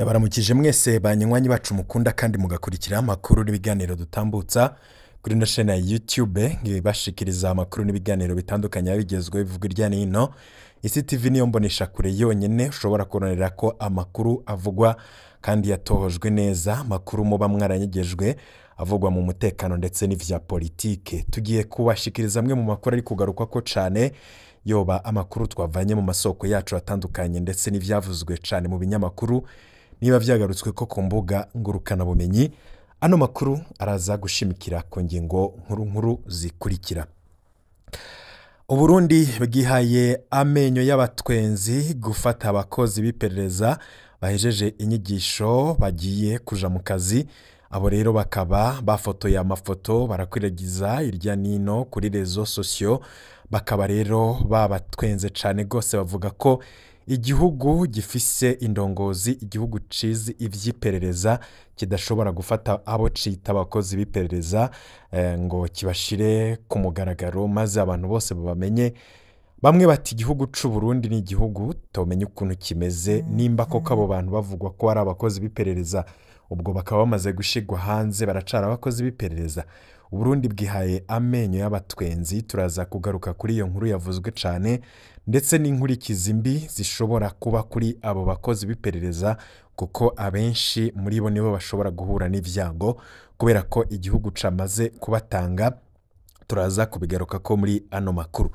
Ndabaramukije mwese banywanyi bacu mukunda kandi mugakurikira amakuru n'ibiganiro dutambutsa kuri ino chaîne ya YouTube, ngibashikiriza amakuru n'ibiganiro bitandukanye bigezweho bivuga irya nino. Isi TV niyo mbonesha kure yonyene ushobora kuronera ko amakuru avugwa kandi yatohojwe neza, amakuru muba mwaranyegejwe avugwa mu mutekano ndetse n'ivya politike. Tugiye kubashikiriza amwe mu makuru ari kugaruka ko cane, yoba amakuru twavanye mu masoko yacu atandukanye ndetse n'ivyavuzwe cane mu binyamakuru niba vyagarutswe ko ku mbuga ngurukana bumenyi. Ano makuru araza gushimikira ku ngingo nkuru nkuru zikurikira. Uburundi bwihaye amenyo y'abatwenzi gufata abakozi b'iperereza bahejeje inyigisho bagiye kuja mu kazi. Abo rero bakaba bafotoye amafoto barakwiragiza irya nino kuri réseaux sociaux, bakaba rero babatwenze cane gose, bavuga ko igihugu gifise indongozi, igihugu cizi ivy'iperereza kidashobora gufata abo cita abakozi b'iperereza ngo kibashire ku mugaragaro maze abantu bose babamenye. Bamwe bati igihugu c'u Burundi ni igihugu tumenye ukuntu kimeze, nimba koko abo bantu bavugwa ko ari abakozi b'iperereza, ubwo bakaba bamaze gushigwa hanze baracara abakozi b'iperereza. Uburundi bwihaye amenyo y'abatwenzi. Turaza kugaruka kuri iyo nkuru yavuzwe cane ndetse n'inkurikizi mbi zishobora kuba kuri abo bakozi b'iperereza, kuko abenshi muri bo nibo bashobora guhura n'ivyago kubera ko igihugu camaze kubatanga. Turaza kubigaruka ko muri ano makuru.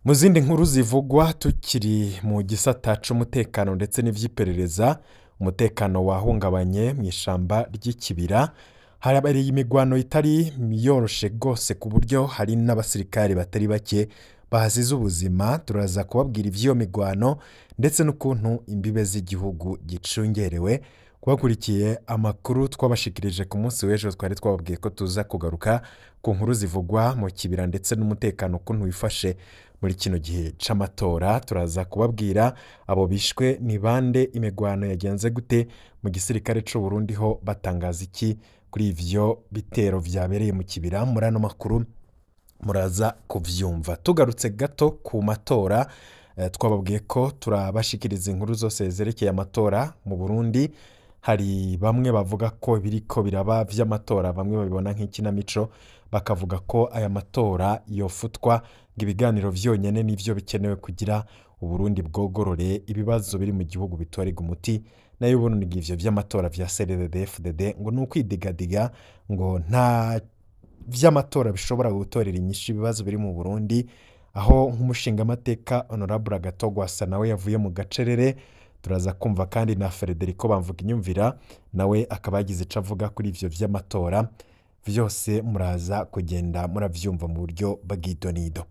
Mu zindi nkuru zivugwa tukiri mu gisata c'umutekano ndetse n'ivy'iperereza, umutekano wahungabanye mu ishamba ry'ikibira, harabereye imigwano itari yoroshe gose ku buryo hari n'abasirikare batari bake bahasize ubuzima. Turaza kubabwira ivy'iyo migwano ndetse n'ukuntu imbibe z'igihugu gicungerewe. Kubakurikiye amakuru twabashikirije ku munsi w'ejo, twari twababwiye ko tuza kugaruka ku nkuru zivugwa mu kibira ndetse n'umutekano ukuntu wifashe muri kino gihe c'amatora. Turaza kubabwira abo bishwe ni bande, imigwano yagenze gute mu gisirikare c'u Burundi, ho batangaza iki kuri ivyo bitero vyabereye mu kibira. Muri ano makuru muraza kuvyumva. Tugarutse gato ku matora, twababwiye ko turabashikiriza inkuru zose zerekeye amatora mu Burundi. Hari bamwe bavuga ko biriko biraba vy'amatora, bamwe babibona nk'ikinamico, bakavuga ko aya matora yofutwa, ngo ibiganiro vyonyene nivyo bikenewe kugira Uburundi bwogorore ibibazo biri mu gihugu bitorerwa umuti. Nayo ubundi ivyo vy'amatora vya CNDD-FDD ngo ni ukwidigadiga, ngo nta vy'amatora bishobora gutorera inyishu ibibazo biri mu Burundi. Aho nk'umushingamateka Honorable Agathon Rwasa nawe yavuye mu gacerere. Turaza kumva kandi na Federico Bamvuginyumvira nawe akaba yagize ico avuga kuri ivyo vy'amatora. Vyose muraza kugenda muravyumva mu buryo bw'idonido.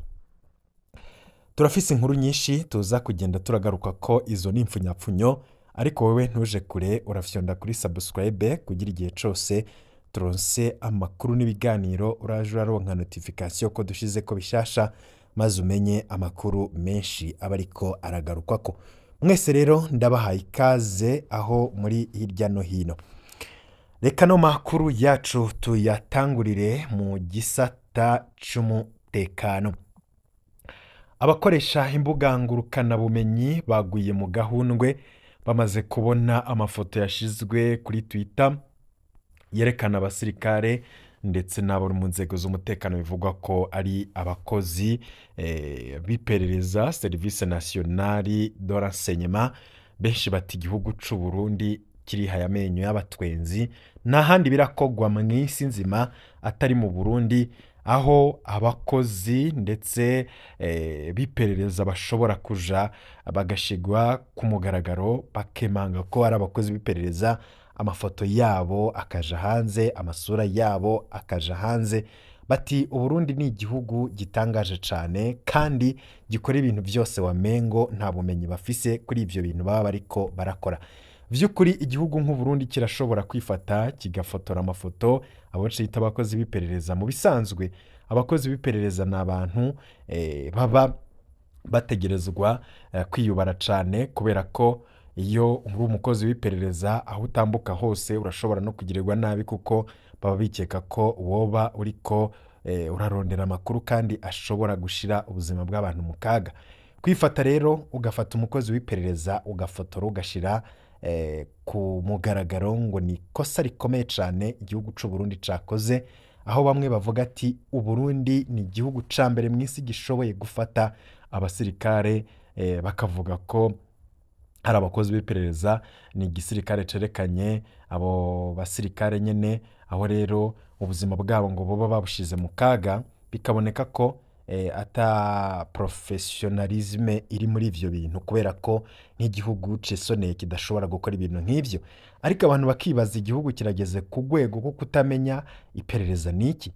Turafise inkuru nyinshi tuza kugenda turagaruka ko izo ni impfunyapfunyo, ariko wewe ntuje kure, urafyonda kuri subscribe kugira igihe cose turonse amakuru n'ibiganiro uraje uraronka notification ko dushize ko bishasha, maze umenye amakuru menshi aba ariko aragarukwako. Mwese rero ndabahaye ikaze aho muri hirya no hino. Reka no makuru yacu tuyatangurire mu gisata c'umutekano. Abakoresha imbuga ngurukanabumenyi baguye mu gahundwe bamaze kubona amafoto yashizwe kuri Twitter yerekana abasirikare ndetse n'abo mu nzego z'umutekano bivugwa ko ari abakozi b'iperereza, Service National de Renseignement. Benshi bati igihugu c'u Burundi kirihaye amenyo y'abatwenzi, nta handi birakogwa mw'isi nzima atari mu Burundi, aho abakozi ndetse b'iperereza bashobora kuja bagashigwa ku mugaragaro bakemanga ko ari abakozi b'iperereza, amafoto yabo akaja hanze, amasura yabo akaja hanze. Bati Uburundi ni igihugu gitangaje cane kandi gikora ibintu vyose wamengo nta bumenyi bafise kuri ivyo bintu baba bariko barakora. Vy'ukuri igihugu nk'Uburundi kirashobora kwifata kigafotora amafoto abo cita abakozi b'iperereza. Mu bisanzwe abakozi b'iperereza ni abantu baba bategerezwa kwiyubara cane, kubera ko iyo uri umukozi w'iperereza aho utambuka hose urashobora no kugirirwa nabi, kuko baba bikeka ko woba uriko urarondera amakuru kandi ashobora gushira ubuzima bw'abantu mu kaga. Kwifata rero ugafata umukozi w'iperereza ugafotora ugashira ku mugaragaro ngo ni ikosa rikomeye cane igihugu c'u Burundi cakoze, aho bamwe bavuga ati Uburundi ni igihugu ca mbere mw'isi gishoboye gufata abasirikare, bakavuga ko hari abakozi b'iperereza, ni igisirikare cerekanye abo basirikare nyene, aho rero ubuzima bwabo ngo boba babushize mu kaga, bikaboneka ko ata professionalisme iri muri ivyo bintu, kubera ko nk'igihugu cisoneye kidashobora gukora ibintu nk'ivyo. Ariko abantu bakibaza igihugu kirageze ku rwego rwo kutamenya iperereza niki.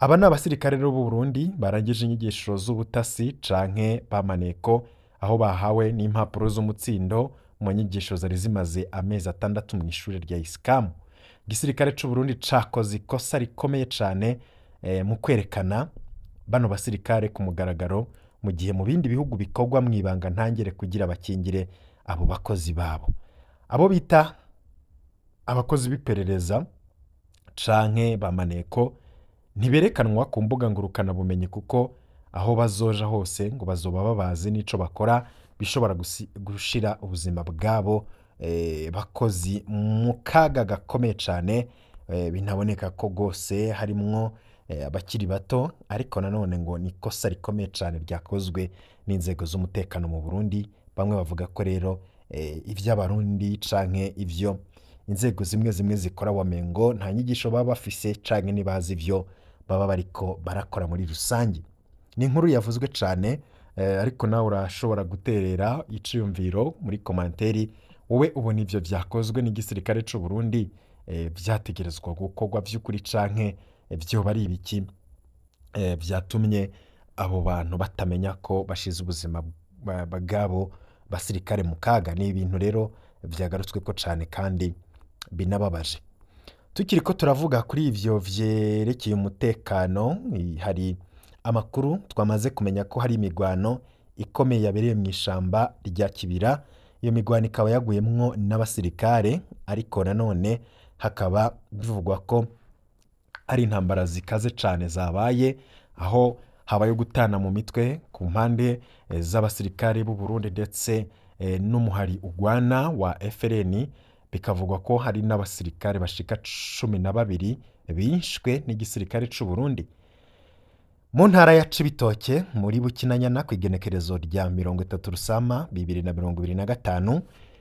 Aba ni abasirikare rero b'u Burundi barangije inyigisho z'ubutasi canke bamaneko, aho bahawe n'impapuro z'umutsindo mu nyigisho zari zimaze amezi 6 mu ishure rya ISCAM. Igisirikare c'u Burundi cakoze ikosa rikomeye cane mu kwerekana bano basirikare ku mugaragaro, mu gihe mu bindi bihugu bikorwa mw'ibanga ntangere kugira bakingire abo bakozi babo. Abo bita abakozi b'iperereza canke bamaneko ntiberekanwa ku mbuga ngurukana bumenyi, kuko aho bazoja hose ngo bazoba babazi n'ico bakora, bishobora gushira ubuzima bwabo bakozi mu kaga gakomeye cane. Binaboneka ko gose harimwo abakiri bato, ariko nanone ngo ni ikosa rikomeye cane ryakozwe n'inzego z'umutekano mu Burundi. Bamwe bavuga ko rero ivy'abarundi canke ivyo inzego zimwe zimwe zikora wamengo nta nyigisho baba bafise canke ntibazi ivyo baba bariko barakora muri rusange. Ni inkuru yavuzwe cane, ariko nawe urashobora guterera iciyumviro muri komanteri. Wowe ubona ivyo vyakozwe n'igisirikare c'u Burundi vyategerezwa gukorwa vy'ukuri canke vyoba ari ibiki vyatumye abo bantu batamenya ko bashize ubuzima bwabo basirikare mu kaga? Ni ibintu rero vyagarutsweko cane kandi binababaje. Tukiriko turavuga kuri ivyo vyerekeye umutekano, hari amakuru twamaze kumenya ko hari imigwano ikomeye yabereye mw'ishamba rya Kibira. Iyo migwano ikaba yaguyemwo n'abasirikare, ariko nanone hakaba bivugwa ko ari intambara zikaze cane zabaye, aho habaye gutana mu mitwe ku mpande z'abasirikare b'u Burundi ndetse n'umuhari ugwana wa FLN. Bikavugwa ko hari n'abasirikare bashika 12 bishwe n'igisirikare c'u Burundi. Mu ntara ya Cibitoke muri Bukinanyana ku igenekerezo rya 30 Rusama 2025,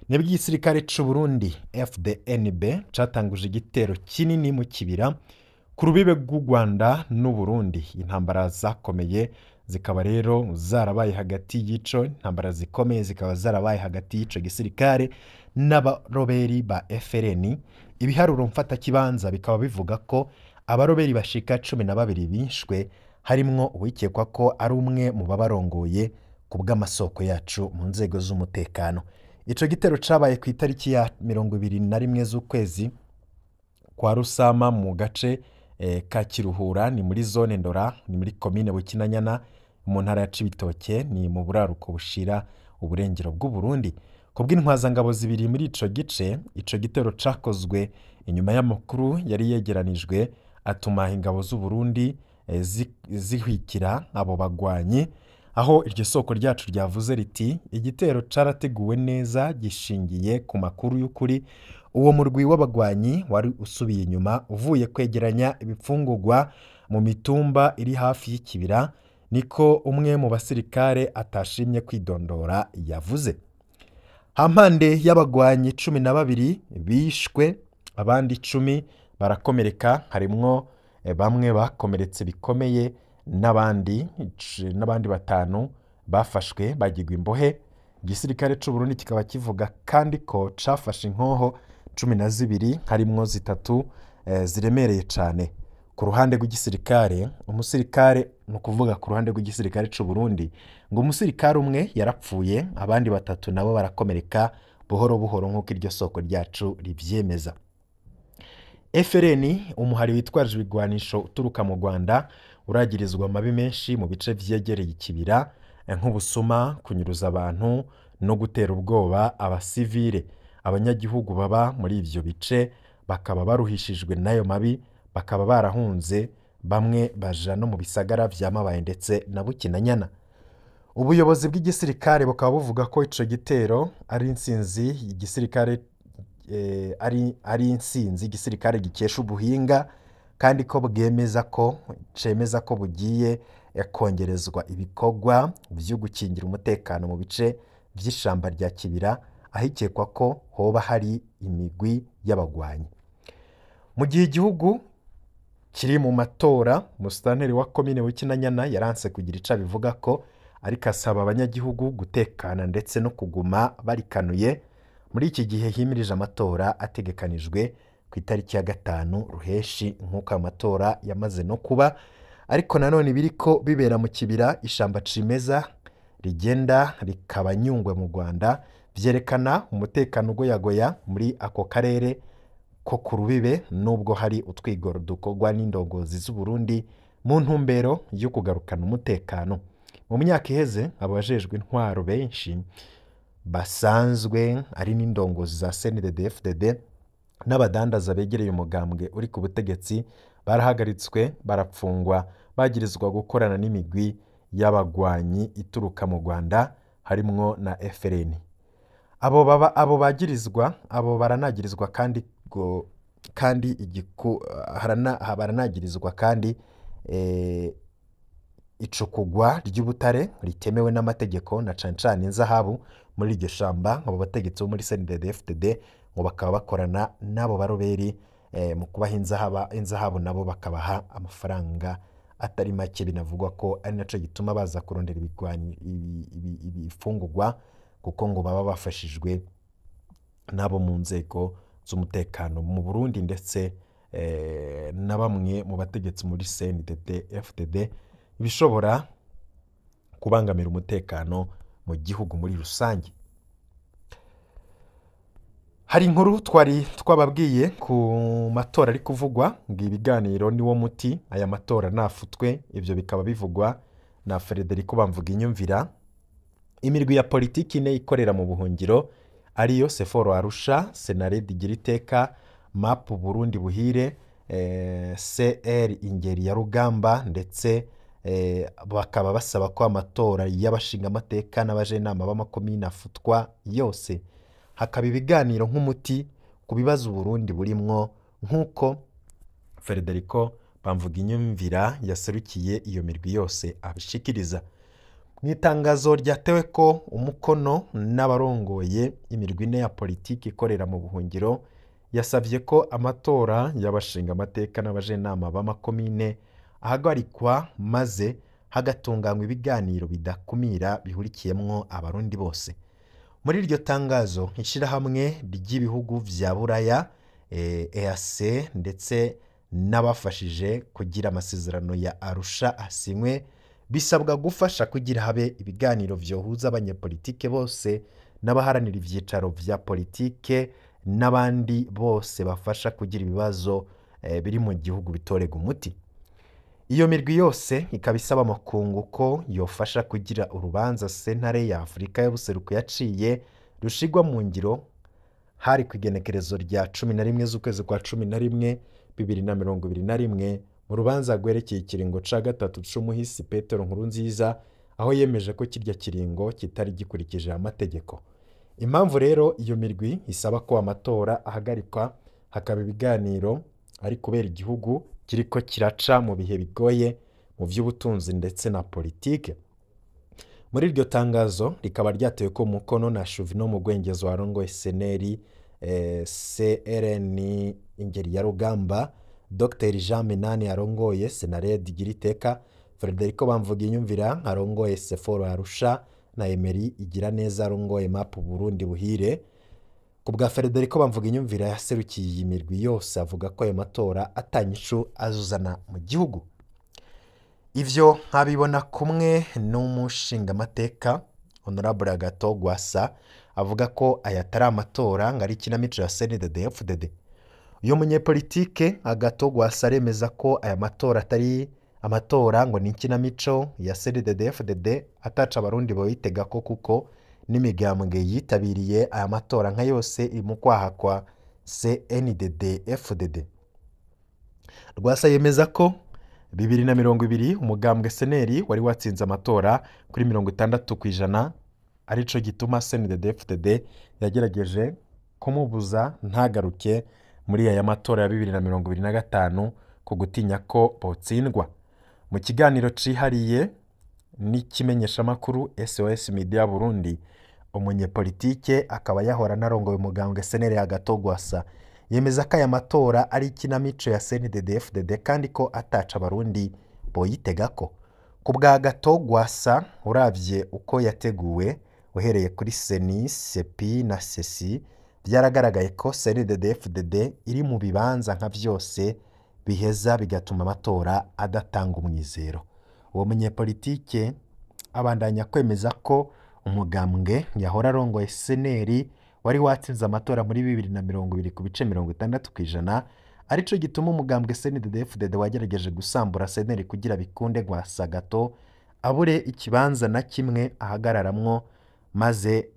nibwo igisirikare c'u Burundi FDNB catanguje igitero kinini mu Kibira ku rubibe rw'u Rwanda n'u Burundi. Intambara zakomeye zikaba rero zarabaye hagati y'ico, intambara zikomeye zikaba zarabaye hagati y'ico gisirikare n'abaroberi ba FLN. Ibiharuro mfatakibanza bikaba bivuga ko abaroberi bashika 12 bishwe, harimwo uwikekwa ko ari umwe mu babarongoye ku bw'amasoko yacu mu nzego z'umutekano. Ico gitero cabaye ku itariki ya 21 z'ukwezi kwa Rusama mu gace ka Kiruhura, ni muri zone Ndora, ni muri komine Bukinanyana mu ntara ya Cibitoke, ni mu buraruko bushira uburengero bw'u Burundi. Ku bw'intwazangabo zibiri muri ico gice, ico gitero cakozwe inyuma y'amakuru yari yegeranijwe atuma ingabo z'u Burundi zihwikira abo bagwanyi, aho iryo soko ryacu ryavuze riti igitero carateguwe neza gishingiye ku makuru y'ukuri. Uwo murwi w'abagwanyi wari usubiye inyuma uvuye kwegeranya ibifungurwa mu mitumba iri hafi y'ikibira, niko umwe mu basirikare atashimye kwidondora yavuze. Hampande y'abagwanyi 12 bishwe, abandi 10 barakomereka, harimwo bamwe bakomeretse bikomeye n'abandi 5 bafashwe bagirwa imbohe. Igisirikare c'u Burundi kikaba kivuga kandi ko cafashe inkoho 12, harimwo 3 ziremereye cane. Ku ruhande rw'igisirikare, umusirikare, ni ukuvuga ku ruhande rw'igisirikare c'u Burundi, ngo umusirikare umwe yarapfuye, abandi 3 nabo barakomereka buhoro buhoro nk'uko iryo soko ryacu rivyemeza. FLN, umuhari witwaje ibigwanisho uturuka mu Rwanda, uragirizwa amabi menshi mu bice vyegereye ikibira, nk'ubusuma, kunyuruza abantu no gutera ubwoba abasivile. Abanyagihugu baba muri ivyo bice bakaba baruhishijwe n'ayo mabi, bakaba barahunze, bamwe baja no mu bisagara vya Mabaye ndetse na Bukinanyana. Ubuyobozi bw'igisirikare bukaba buvuga ko ico gitero ari intsinzi igisirikare ari intsinzi igisirikare gikesha ubuhinga, kandi ko bwemeza ko cemeza ko bugiye kongerezwa ibikorwa vyo gukingira umutekano mu bice vy'ishamba rya Kibira, ahikekwa ko hoba hari imigwi y'abagwanyi. Mu gihe igihugu kiri mu matora, musitanteri wa komine Bukinanyana yaranse kugira ico abivuga ko, ariko asaba abanyagihugu gutekana ndetse no kuguma barikanuye muri iki gihe himirije amatora ategekanijwe ku itariki ya 5 Ruheshi, nk'uko ayo matora yamaze no kuba. Ariko nanone biriko bibera mu Kibira, ishamba cimeza rigenda rikaba Nyungwe mu Rwanda, vyerekana umutekano ugoyagoya muri ako karere ko ku rubibe, nubwo hari utwigoro dukorwa n'indongozi z'u Burundi mu ntumbero yo kugarukana umutekano. Mu myaka iheze, abajejwe intwaro benshi basanzwe ari n'indongozi za CNDD-FDD n'abadandaza begereye umugambwe uri ku butegetsi barahagaritswe, barapfungwa, bagirizwa gukorana n'imigwi y'abagwanyi ituruka mu Rwanda, harimwo na FRN. Abo bagirizwa, abo baranagirizwa kandi go, kandi igiku, harana, baranagirizwa kandi icukugwa ry'ubutare ritemewe n'amategeko na cane cane inzahabu muri iryo shamba. Abo bategetsi bo muri CNDD-FDD ngo bakaba bakorana n'abo baroberi mu kubaha inzahabu, nabo bakabaha amafaranga atari make. Binavugwa ko ari naco gituma baza kurondera ibifungurwa, kuko ngo baba bafashijwe n'abo mu nzego z'umutekano mu Burundi ndetse na bamwe mu bategetsi muri CNDD-FDD, bishobora kubangamira umutekano mu gihugu muri rusange. Hari inkuru twari twababwiye ku matora ari kuvugwa, ngo ibiganiro niwo muti, aya matora nafutwe. Ivyo bikaba bivugwa na Frederico Bamvuginyumvira. Imirwi ya politiki ine ikorera mu buhungiro ariyo Seforo Arusha, Senaredi Giriteka, MAP Burundi Buhire, CR Ingeri ya Rugamba, ndetse bakaba basaba ko amatora y'abashingamateka n'abajenama b'amakomine afutwa yose, hakaba ibiganiro nk'umuti ku bibazo Burundi burimwo, nk'uko Frederico Bamvuginyumvira yaserukiye iyo mirwi yose abishikiriza. Mu itangazo ryatewe ko umukono n'abarongoye imirwi ine ya politiki ikorera mu buhungiro, yasavye ko amatora y'abashingamateka n'abajenama b'amakomine ahagarikwa, maze hagatunganywa ibiganiro bidakumira bihurikiyemwo abarundi bose. Muri iryo tangazo, ishirahamwe ry'ibihugu vya Buraya, EAC, ndetse n'abafashije kugira amasezerano ya Arusha asinywe, bisabwa gufasha kugira habe ibiganiro vyohuza abanyepolitike bose n'abaharanira ivyicaro vya politike n'abandi bose bafasha kugira ibibazo biri mu gihugu bitorega umuti. Iyo mirwi yose ikaba isaba amakungu ko yofasha kugira urubanza sentare ya Afurika y'ubuseruko yaciye rushigwa mu ngiro, hari ku igenekerezo rya 11 z'ukwezi kwa 11 2021, mu rubanza rwerekeye ikiringo ca 3 c'umuhisi Petero Nkurunziza, aho yemeje ko kirya kiringo kitari gikurikije amategeko. Impamvu rero iyo mirwi isaba ko amatora ahagarikwa hakaba ibiganiro ari kubera igihugu kiriko kiraca mu bihe bigoye mu vy'ubutunzi ndetse na politike. Muri iryo tangazo rikaba ryatewe ko umukono na Chuvino Mugwengezo warongoye Seneri, CRN Ingeri ya Rugamba, Dr Jean Minani arongoye Senared Giriteka, Frederico Bamvuginyumvira arongoye Seforo Arusha na Emery Igiraneza arongoye MAP Burundi Buhire. Ku bwa Frederico Bamvuginyumvira yaserukiye iyi mirwi yose, avuga ko ayo matora atanyishu azuzana mu gihugu. Ivyo nkabibona kumwe n'umushingamateka Honorable Agathon Rwasa, avuga ko aya atari amatora ngo ari ikinamico ya CNDD-FDD. Uyu munyepolitike Agathon Rwasa aremeza ko aya matora atari amatora ngo ni ikinamico ya CNDD-FDD, ataca abarundi boyitega ko, kuko n'imigambwe yitabiriye aya matora nka yose iri mu kwaha kwa CNDD-FDD. Rwasa yemeza ko 2020 umugambwe Seneri wari watsinze amatora kuri 60%, arico gituma CNDD-FDD yagerageje kumubuza ntagaruke muri aya matora ya 2025 ku gutinya ko botsindwa. Mu kiganiro cihariye n'ikimenyeshamakuru SOS Media Burundi, umunyepolitike akaba yahora anarongoye umugambwe CNL Agathon Rwasa yemeza ko aya matora ari ikinamico ya CNDD-FDD kandi ko ataca abarundi boyitegako. Ku bwa Agathon Rwasa, uravye uko yateguwe uhereye kuri CENI, CEPI na CECI, vyaragaragaye ko CNDD-FDD iri mu bibanza nka vyose biheza bigatuma amatora adatanga umwizero. Uwo munyepolitike abandanya kwemeza ko umugambwe yahora arongoye CNL wari watsinze amatora muri 2020 ku bice 60%, arico gituma umugambwe CNDD-FDD wagerageje gusambura CNL kugira bikunde Rwasa Agathon abure ikibanza na kimwe ahagararamwo, maze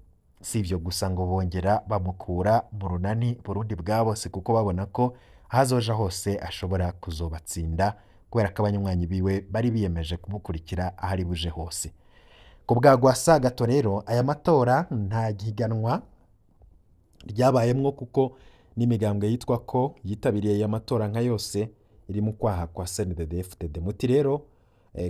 si ivyo gusa ngo bongera bamukura mu runani Burundi bwa bose kuko babona ko ahazoja hose ashobora kuzobatsinda kubera ko abanywanyi biwe bari biyemeje kumukurikira ahari buje hose. Ku bwa Rwasa Agathon rero, aya matora nta higanwa ryabayemwo kuko n'imigambwe yitwa ko yitabiriye aya matora nka yose iri mu kwaha kwa CNDD-FDD. Muti rero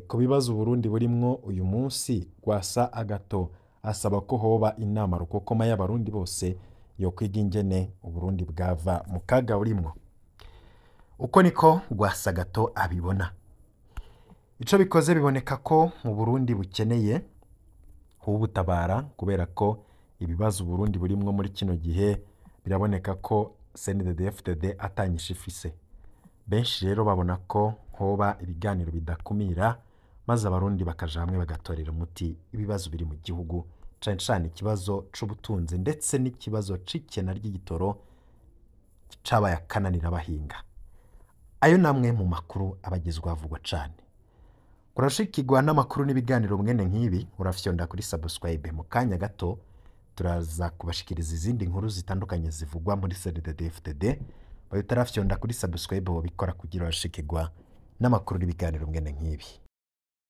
ku bibazo Uburundi burimwo uyu munsi, Rwasa Agathon asaba ko hoba inama rukokoma y'abarundi bose yokwiga ingene Uburundi bwava mu kaga burimwo. Uko niko Rwasa Agathon abibona. Ico bikoze biboneka ko mu Burundi bukeneye kubutabara kubera ko ibibazo Uburundi burimwo muri kino gihe biraboneka ko CNDD-FDD atanyisha ifise. Benshi rero babona ko hoba ibiganiro bidakumira maze abarundi bakaja hamwe bagatorera umuti ibibazo biri mu gihugu, cane cane ikibazo c'ubutunzi ndetse n'ikibazo c'ikena ry'igitoro cabaye akananira abahinga. Ayo namwe mu makuru abagezweho avugwa cane. Urashikirwa n'amakuru n'ibiganiro mwene nk'ibi, urafyonda kuri subscribe. Mu kanya gato turaza kubashikiriza izindi nkuru zitandukanye zivugwa muri CNDD-FDD. Bayo utarafyonda kuri subscribe wobikora kugira urashikirwa n'amakuru n'ibiganiro mwene nk'ibi.